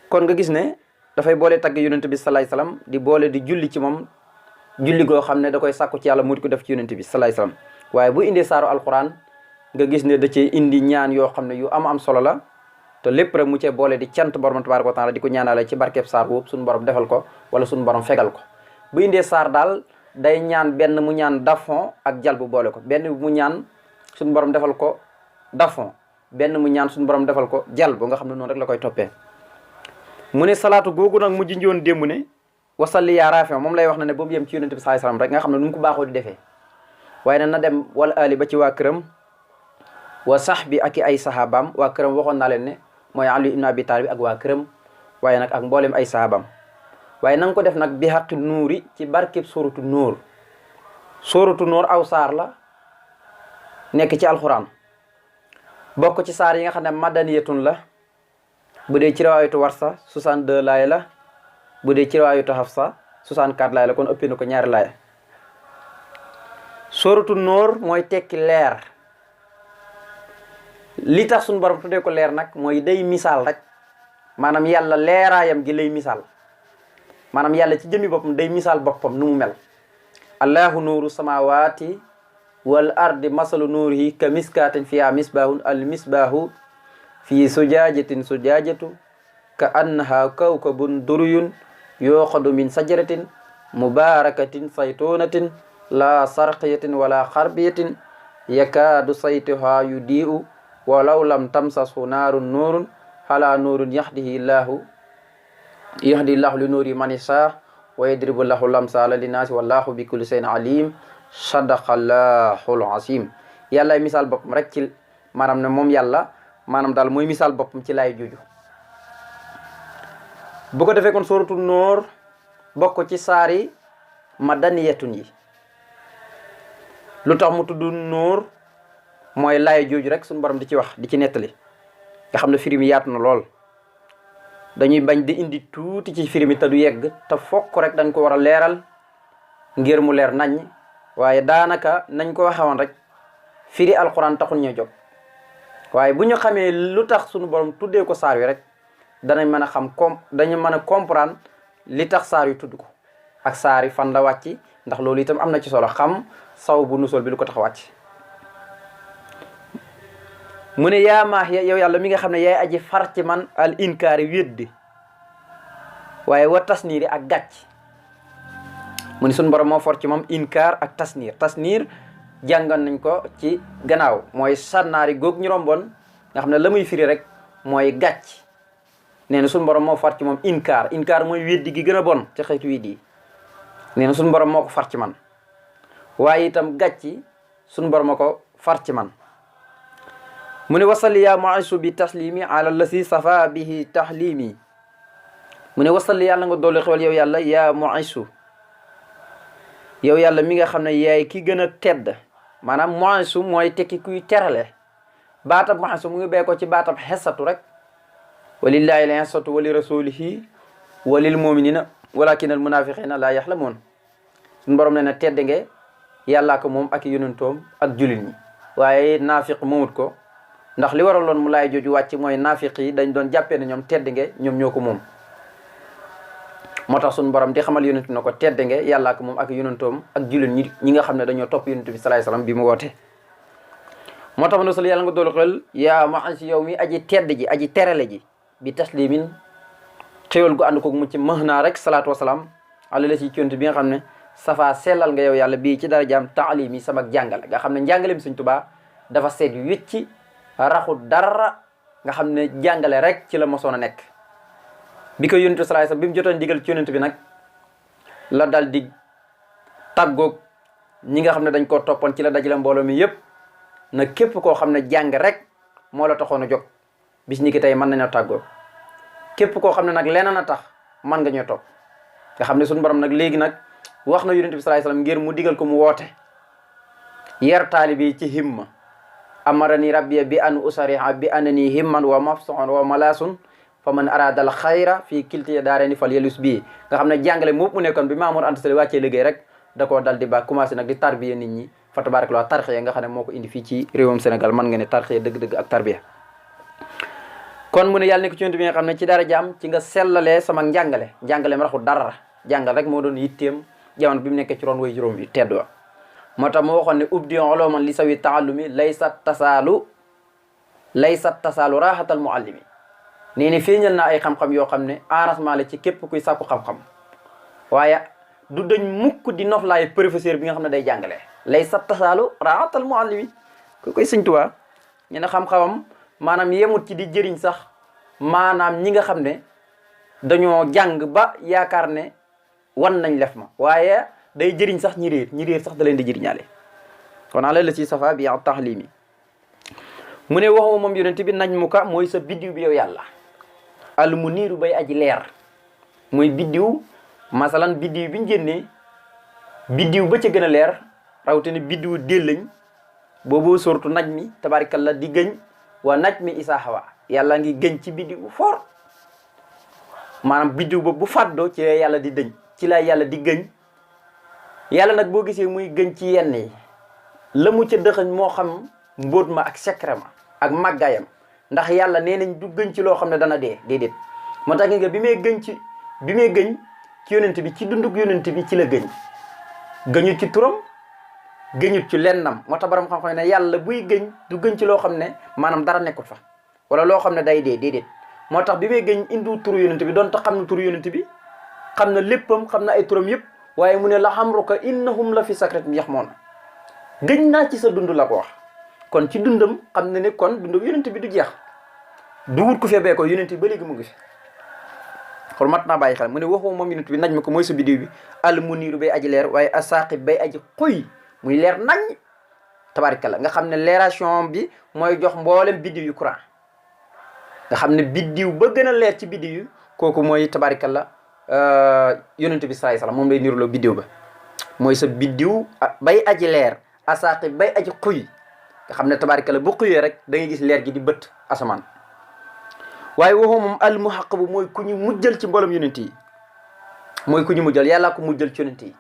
kon nga gis ne dafay boole tagg yonent bi salaay salaam di boole di julli ci moom julli goo xam ne da koy sàkku ci yàlla mu di ko def ci yonent bi salaay salaam. waaye bu indee saaru alquran nga gis ne da cee indi ñaan yoo xam ne yu am solo la te lépp rek mu cee boole di cant borom tabaaraka wa taala di ko ñaanale ci barkeeb saar boobu suñu borom defal ko wala suñu borom fegal ko. bu indee saar daal day ñaan benn mu ñaan dafon ak jalbu boole ko, benn mu ñaan suñu borom defal ko dafon, benn mu ñaan suñu borom defal ko jalbu, nga xam ne noonu rek la koy toppee. mu ne salaatu googu nag mu junjoon démb ne wasalli yaa raafi moom lay wax na ne ba mu yem ci yonent bi sallallahu alayhi wasallam rek nga xam ne nu mu ko baaxoo di defee, waaye nag na dem wala ali ba ci waa këram wa sax bi ak i ay sahabaam. waa këram waxoon naa leen ne mooy Ali ibn Abi Talib ak waa këram, waaye nag ak mboolem ay sahabaam. waaye na nga ko def nag bi xaqi nuuri ci barkeb sóoratu nóor. sóoratu nóor aw saar la nekk ci alxuraan, bokk ci saar yi nga xam ne madaniyatun la. bu dee ci riwaayatu Warsa 62 laay la, bu dee ci riwaayatu Hafsa 64 laay la, kon ëppee na ko ñaari laay. sóoratu nóor mooy tekki leer. li tax suñu borom tuddee ko leer nag mooy day misaal rek, maanaam yàlla leeraayam gi lay misaal, maanaam yàlla ci jëmmi boppam day misaal boppam nu mu mel. allahu nuuru samawati wal ardi masalu nuurihi ka miskaatin fiha misbahun al misbahu fi sujaajatin sujaajatu ka annaha kawkabun duruyun yooxadu min sajaratin mubarakatin saytunatin la sarqiyatin wala xarbiyatin yakaadu saytuha yudiu walaw lam tamsashu naarun nuurun ala nuurun yahdi llahu li nuuri man yashaa wa yadribu llahu lamsaala linnaasi wallahu bi kulli shay'in alim. sadaqallahul azim. yàlla misaal boppam rek ci maanaam ne moom yàlla maanaam daal mooy misaal boppam ci laay juju. bu ko defee kon sóoratu nóor bokk ci saari madaniyatun yi. lu tax mu tudd nóor mooy laay juju rek suñu borom di ci wax di ci nettali, nga xam ne firi mi yaatu na lool. dañuy bañ di indi tuuti ci firi mi te du yegg, te fokk rek dañ ko war a leeral ngir mu leer nañ. waaye daanaka nañ ko waxewoon rek firi alquran taxul ñu jóg, waaye bu ñu xamee lu tax suñu borom tuddee ko saar wi rek danañ mën a xam dañu mën a comprendre li tax saar wi tudd ko ak saar yi fan la wàcc, ndax loolu itam am na ci solo, xam saw bu nusool bi lu ko tax wàcc. mu ne yaa maax yow yàlla mi nga xam ne yaay aji far ci man al inkaari weddi waaye wa tasniiri ak gàcc. mu ne suñu borom moo for ci moom inkaar ak tasniir. tasniir jàngoon nañ ko ci gannaaw, mooy sànnaari góog ñu romboon nga xam ne la muy firi rek mooy gàcc. nee na suñu borom moo far ci moom inkaar. inkaar mooy weddi gi gën a bon ci xeetu weddi yi. nee na suñu borom moo ko far ci man, waaye itam gàcc suñu borom moo ko far ci man. mu ne wasalli yaa muaisu bi taslimi ala lasi safa bihi tahlimi. mu ne wasalli yàlla nga doole xewal yow yàlla yaa muaisu, yow yàlla mi nga xam ne yaay ki gën a tedd. maanaam muaisu mooy tekki kuy terale. baatab muaisu mu ngi bee ko ci baatab xesatu rek. walillahi l izzatu wa li rasulihi wa lil muminina walakin al munafiqina la yaxlamoon. suñu borom ne na tedd nge yàllaa ko moom ak yonentoom ak jullit ñi, waaye naafiq moomut ko. ndax li waraloon mu laay jooju wàcc mooy naafiq yi dañ doon jàppee ne ñoom tedd nge ñoom ñoo ko moom. moo tax suñu borom di xamal yonent na ko tedd nge yàllaa ko moom ak yonentoom ak jullit ñi nga xam ne dañoo topp yonent bi salaay salaam bi mu woote. moo tax ma ne yàlla nga doolu xel yaa ma si yow mi aji tedd ji aji terale ji bi taslimin xéwal gu ànd ko mu ci mëx naa rek salaatu wasalaam ala la ci yonent bi nga xam ne safa sellal nga yow yàlla bii ci dara jaam taalim yi sama jàngale nga xam ne njàngaleem Sëñ Tuubaa dafa seet wécci raxul dara, nga xam ne jàngale rek ci la mosoon a nekk. bi ko yonent salaay sax bi mu jotoon digal ci yonent bi nag la dal di tàggoog ñi nga xam ne dañ koo toppoon, ci la dajale mbooloo mi yépp na képp koo xam ne jàng rek moo la taxoon a jóg bis ñi ki tey mën nañoo tàggoog. képp koo xam ne nag leneen a tax mën nga ñoo topp. nga xam ne suñu borom nag léegi nag wax na yonent bi salaay salaam ngir mu digal ko mu woote yar taalibe yi ci himma. amarani rabbi bi an usariha bi anani himman wa mafsoon wa malasun fa man aradal xayra fii kilti daareni fal yelus bii. nga xam ne jàngale moom mu nekkoon bi Mamour Anta Sali wàccee liggéey rek da koo dal di ba commencé nag di tarbiya nit ñi fa tabarakallah tarxiya nga xam ne moo ko indi fii ci réewum Sénégal mën nga ne tarxiya dëgg-dëgg ak tarbiya. kon mu ne yàlla ne ko ci yonent bi nga xam ne ci dara jaam ci nga sellalee sama njàngaleem raxul dara jàngal rek moo doon yitteem jamono bi mu nekkee ci roon way juróom bi tedd wa moo tax mu waxoon ne ubdi uluman li sawi taallumi laysa tasaalu rahatal muallimi nee ni feeñal naa ay xam-xam yoo xam ne arrangement la ci képp kuy sàkku xam-xam waaye du dañ mukk di noflaay professeur bi nga xam ne day jàngale laysa tasaalu rahatal muallimi ku koy Sëñ Tuubaa ñu ne xam-xamam maanaam yemut ci di jëriñ sax maanaam ñi nga xam ne dañoo jàng ba yaakaar ne wan nañ lef ma waaye day jëriñ sax ñi réer sax da leen di jëriñaale kon ala la si safa bi taxlimi mu ne waxuma moom yonent bi nañ mu ka mooy sa biddiw bi yow yàlla al mu niiru bay aji leer mooy biddiw masalan biddiw bi ñu génnee biddiw ba ca gën a leer rawatina biddiw déllañ boobu sortu naj mi tabarikalla di gëñ wa naj mi isaa hawa yàlla ngi gëñ ci biddiw bu fort maanaam biddiw boobu bu fàddoo ci yàlla di dëñ ci la yàlla di gëñ yàlla nag boo gisee muy gëñ ci yenn yi la mu ca dëxañ moo xam mbóot ma ak secret ma ak màggaayam ndax yàlla nee nañ du gëñ ci loo xam ne dana déedéet moo tax nga bi may gëñ ci yonent bi ci dundug yonent bi ci la gëñ gëñut ci turam gëñut ci lennam moo tax borom xam-xam ne yàlla buy gëñ du gëñ ci loo xam ne maanaam dara nekkul fa wala loo xam ne day déedéet moo tax bi may gëñ indiw turu yonent bi doon tax xam na turu yonent bi xam na léppam xam na ay turam yëpp waaye mu ne la amruka innahum la fi sakratin yaxmoon gëñ naa ci sa dund la ko wax kon ci dundam xam na ne kon dundam yonent bi du jeex du wut ku fee ko yonent bi ba léegi mu ngi fi kon mat naa bàyyi xel mu ne waxu moom yonent bi naj ma ko mooy sa biddiw bi al muniiru bay aji leer waaye asaqib bay aji xuy muy leer nañ tabarikalla nga xam ne leeration bi mooy jox mboolem biddiw yu courant nga xam ne biddiw ba gën a leer ci biddiw yu kooku mooy tabarikalla yonent bi sallallahu alayhi wasallam moom lay niruloo biddiw ba mooy sa biddiw bay aji leer asaqib bay aji xuy nga xam ne tabarikalla bu xuyee rek da ngay gis leer gi di bët asamaan waaye waxoo moom al muhaqabu mooy ku ñu mujjal ci mboolem yonent yi mooy ku ñu mujjal yàllaa ko mujjal ci yonent yi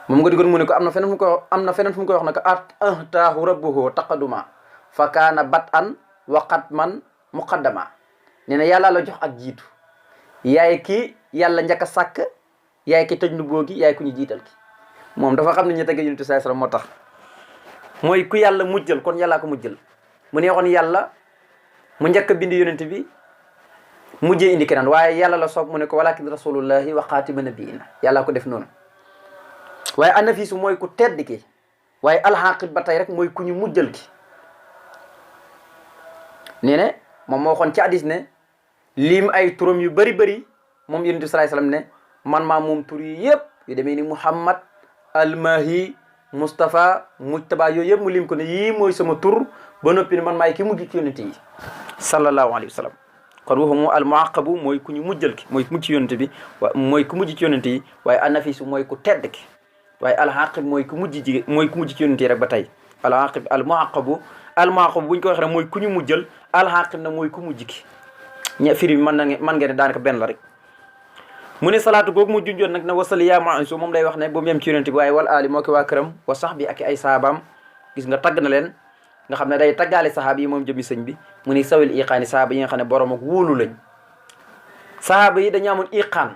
moom nga digoon mu ne ko am na feneen fu mu koy wax ne ko ataahu rabbuhu taqaduma fa kaana bat an wa qadman muqaddama nee na yàlla la jox ak jiitu yaay ki yàlla njëkk a sàkk yaay ki tëj nu boogi yaay ku ñu jiital ki moom dafa xam ne ñu tege yonent sallallahu alayhi wasallam moo tax mooy ku yàlla mujjal kon yàllaa ko mujjal mu neexoon yàlla mu njëkk a bind yonent bi mujjee indi keneen waaye yàlla la soob mu ne ko walakin rasulullahi wa xaatima nabiina yàllaa ko def noonu waaye anafisu mooy ku tedd ki waaye alxaqib ba tey rek mooy ku ñu mujjal ki nee ne moom moo waxoon ci hadis ne lim ay turam yu bëri moom yonent bi sallallahu alayhi wasallam ne man maa moom tur yi yëpp yu demee ni Muhammad almahi Moustapha Mujtaba yooyu yëpp mu lim ko ne yii mooy sama tur ba noppi ne man maay ki mujj ci yonent yi sallallahu alayhi wa sallam kon waxu mu al muaqabu mooy ku ñu mujjal ki mooy ku mujj ci yonent bi mooy ku mujj ci yonent yi waaye anafisu mooy ku tedd ki waaye alxaqib mooy ku mujj ci yonent yi rek ba tey alxaqib al muaqabu bu ñu ko waxee rek mooy ku ñu mujjal alxaqib na mooy ku mujj ki firi bi mën ngeen ne daanaka benn la rek mu ne salaatu googu mu junjoon nag na wasali yaa maisu moom lay wax ne ba mu yem ci yonent bi waaye wal ali moo ki waa këram wa sax bi ak ay saabaam gis nga tagg na leen nga xam ne day taggaale sahaaba yi moom jëmi sëñ bi mu ni sawil iqaani sahaaba yi nga xam ne borom ak wóolu lañ sahaaba yi dañu amoon iqaan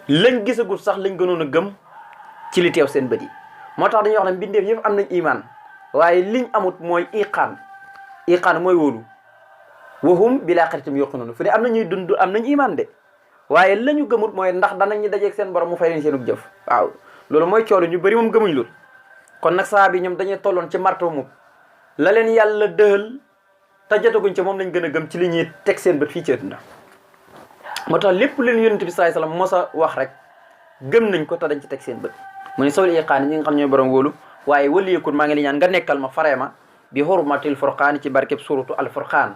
lañ gisagul sax lañ gënoon a gëm ci li teew seen bët yi moo tax dañuy wax ne mbindeef yëpp am nañ iman waaye liñ amut mooy iqaan mooy wóolu wahum bilaa xaritam yoqinoonu fu ne am na ñuy dund am nañ iman de waaye la ñu gëmut mooy ndax danañu dajeeg seen borom mu fay leen seenub jëf waaw loolu mooy coolu ñu bëri moom gëmuñ loolu kon nag sahaaba yi ñoom dañuy tolloon ci marto mu la leen yàlla dëhal te jotaguñ ci moom lañ gën a gëm ci li ñuy teg seen bët fii ci àddina moo tax lépp leen yonent bi sallallahu alayhi wasallam mos a wax rek gëm nañ ko te dañ ci teg seen bët mu ne sawli iqaani ñi nga xam ñooy borom wóolu waaye waliyekun maa ngi li ñaan nga nekkal ma fareema bi hurmatil furqaani ci barkeb suratu al furqaan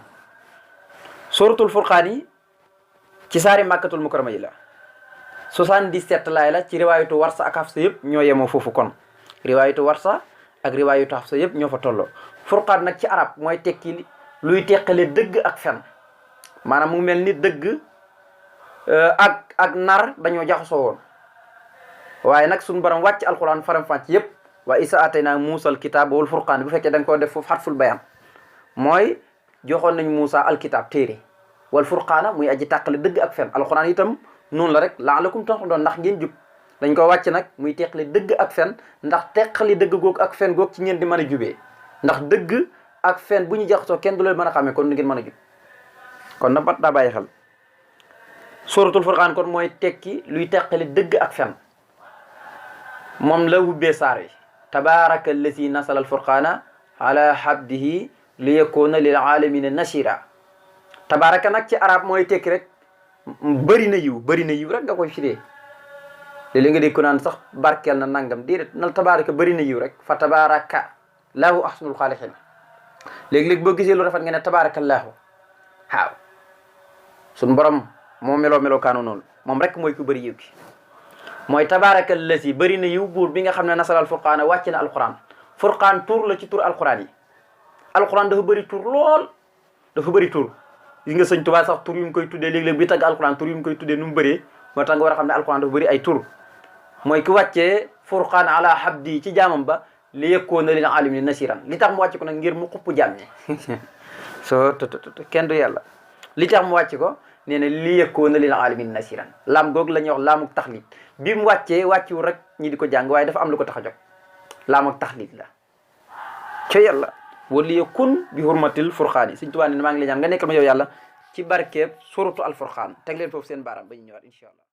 suratul furqaan yi ci saari màkkatul mukarrama yi la 77 laay la ci riwaayatu warsa ak hafsa yëpp ñoo yemoo foofu kon riwaayatu warsa ak riwaayatu hafsa yëpp ñoo fa tolloo furqaan nag ci arab mooy tekki luy teqale dëgg ak fen maanaam mu mel ni dëgg ak nar dañoo jaxasoo woon waaye nag suñu borom wàcc alquran faram-fàcc yëpp wa isa atayna muusal kitaab wal furqaan bu fekkee da nga ko def foofu xatful bayaan mooy joxoon nañ Moussa alkitab téere wal furqaana muy aji tàqale dëgg ak fen alquran itam noonu la rek laalakum taxudoon ndax ngeen jub dañ ko wàcc nag muy teqali dëgg ak fen ndax teqali dëgg goog ak fen goog ci ngeen di mën a jubee ndax dëgg ak fen bu ñu jaxasoo kenn du leen mën a xamee kon nu ngeen mën a jub kon na bat daa bàyyi xel suratul furqaan kon mooy tekki luy teqali dëgg ak fen moom la wubbee saar wi tabaraka allazi nasala al furqaana ala habdihi li yakuna lil alamina nashira tabaraka nag ci arab mooy tekki rek bëri na yiw rek nga koy firee léeg-léeg nga dégg ko naan sax barkeel na nangam déedéet nal tabaraka bëri na yiw rek fa tabaraka laahu ahsanul xaaliqin léegi-léegi boo gisee lu rafet nga ne tabarakallahu waaw suñ borom moo meloo kaanu noonu moom rek mooy ku bëri yiw ki mooy tabarakal lasi bëri na yiw buur bi nga xam ne nasalal furqaana wàcc na alquran furqaan tur la ci tur alquran yi alquran dafa bëri tur lool dafa bëri tur gis nga sëñ Tuubaa sax tur yu mu koy tuddee léeg-léeg bi tagg alquran tur yu mu koy tuddee nu mu bëree moo tax nga war a xam ne alquran dafa bëri ay tur mooy ki wàccee furqaan ala habdi ci jaamam ba li yakuna lil alamin nasiran li tax mu wàcc ko nag ngir mu xupp jaam ñi soo kenn du yàlla li tax mu wàcc ko nee na li yakuna lil alamin nasiran laam googu la ñuy wax laamuk taxlit bi mu wàccee wàcciwu rek ñi di ko jàng waaye dafa am lu ko tax a jóg laamuk taxlit la ca yàlla wala yakun bi hurmatil furqaan yi Sëñ Tuubaa ne maa ngi lay ñaan nga nekkal ma yow yàlla ci barkeeb suratu al furqaan teg leen foofu seen baaraam ba ñu ñëwaat incha allah